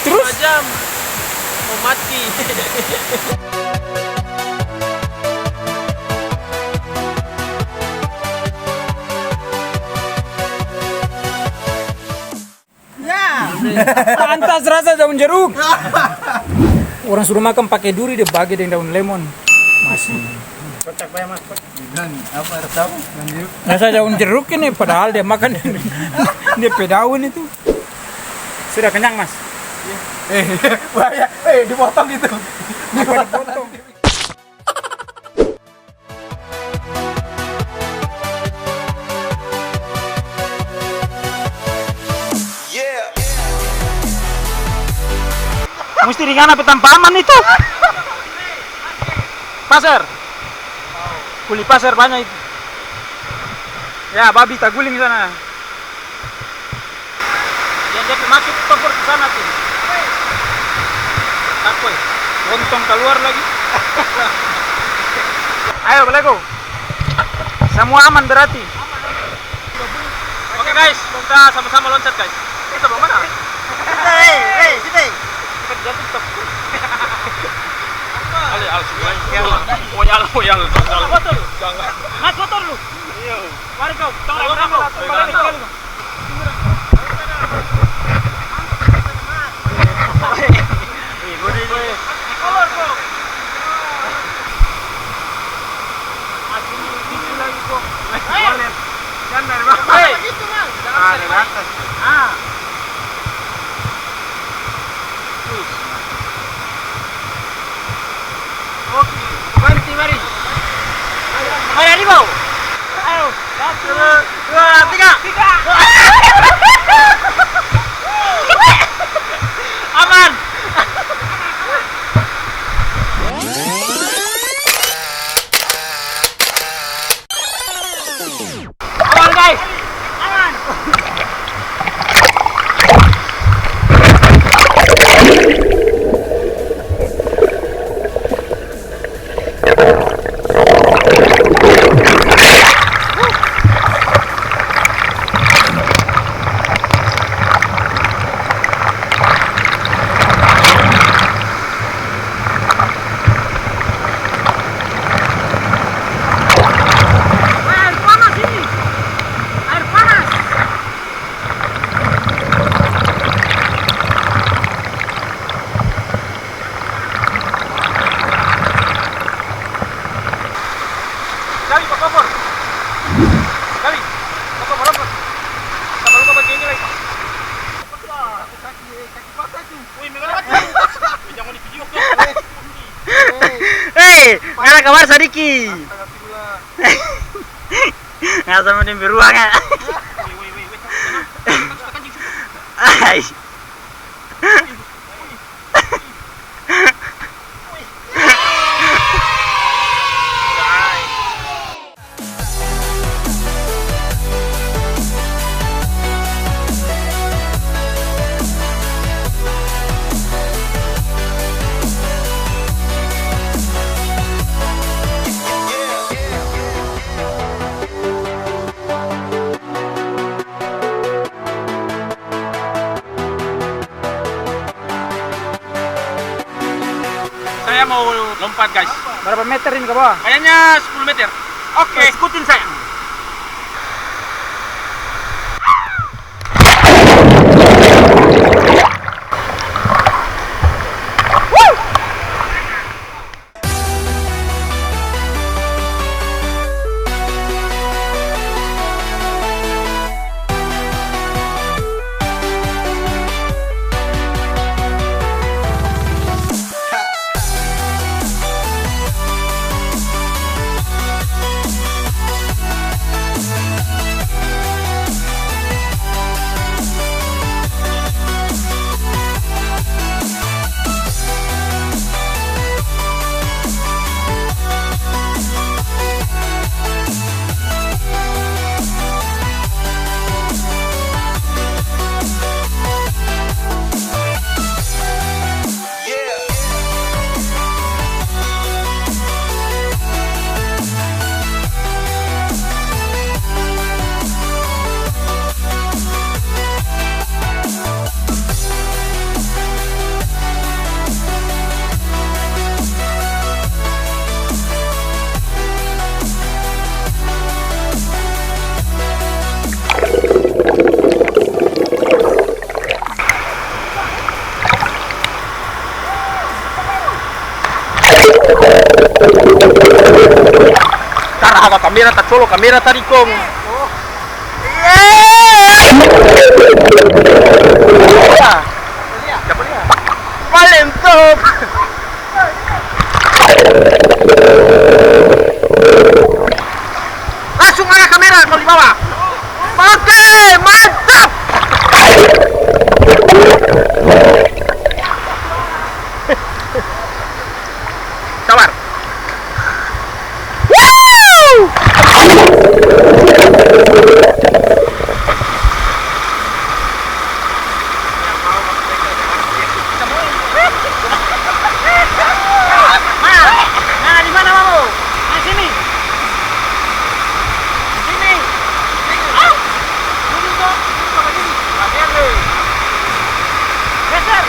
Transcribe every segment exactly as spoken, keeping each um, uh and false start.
Terus? Lima jam. Mau mati. Ya. Pantas rasa daun jeruk. Orang suruh makan pake duri, dia bage deng daun lemon. Masih. Kocak banyak, Mas. Bilang apa, rasa apa? Daun jeruk. Rasa daun jeruk ini, padahal dia makan dia pe daun itu. Sudah kenyang, Mas? Iya. Eh, bahaya. Eh, dipotong gitu. Apa dipotong? Musti di ngana pe tampa aman itu. Paser. Kuli paser banya itu. Ya, babi taguling sana. Ya, dia pe maksud tokor ke sana tuh. Takoi. Lontong kaluar lagi. Ayo, balego. Samua aman berarti. Oke, guys, kita sama-sama loncat, guys. Kita bawa mana? Kita, eh, eh, kita, eh. Kita jatuh, kita. Ale, al, semua. Ya. Moyal, moyal. Jangan. Foto lu. Jangan. Mas, foto lu. Iya. Mari kau. Tolong, tolong, tolong. Balik, balik. Oke, berhenti, mari. Mari, Adi, bau. Ayo, satu, dua, tiga. Tiga. Aman. Aman, guys. Aman. Air panas ini. Air panas. Kali, Pak Kopor. Kali, Pak Kopor, apa? Sama lupa pakai ini lagi. Kaki, kaki patah tuh. Wih, merah. Jangan di video, Kak. Hei, ngana kabar sadiki. Astagfirullah. Ngana sama deng beruang, ya. Wih, wih, wih, wih. Ai. Saya mau lompat, guys. Berapa meter ini ke bawah? Kayaknya sepuluh meter. Oke, ikutin saya. Tara haga kamera, ta colo kamera tadi kong. Paling top. Langsung arah kamera kalau di bawah. Oke, mantap. Sabar. Wuh! Nah, nah, di mana, Mamo? Nah, sini. Sini. Sini. Duduk, duduk. Duduk sama sini. Geser.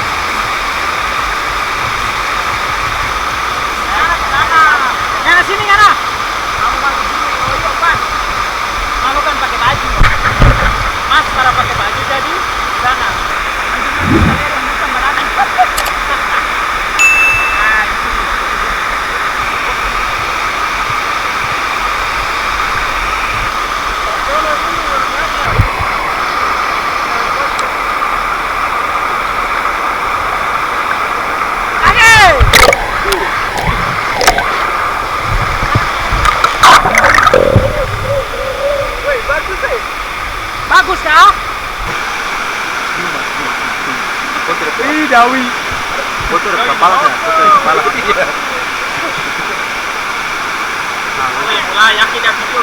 Ngana ke sana. Ngana sini, ngana. Kamu masuk sini. Oh, iya, pas. Kamu kan pakai baju. Mas, para pakai baju jadi sana. Nanti, nanti kalian yang bukan berani. Ah, di sini. Bagus, kah? Ih, Dawi. Foto ada kepala, ya? Foto ada kepala. Iya. Mulai, yakin ya, video.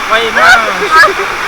Woi, Mas.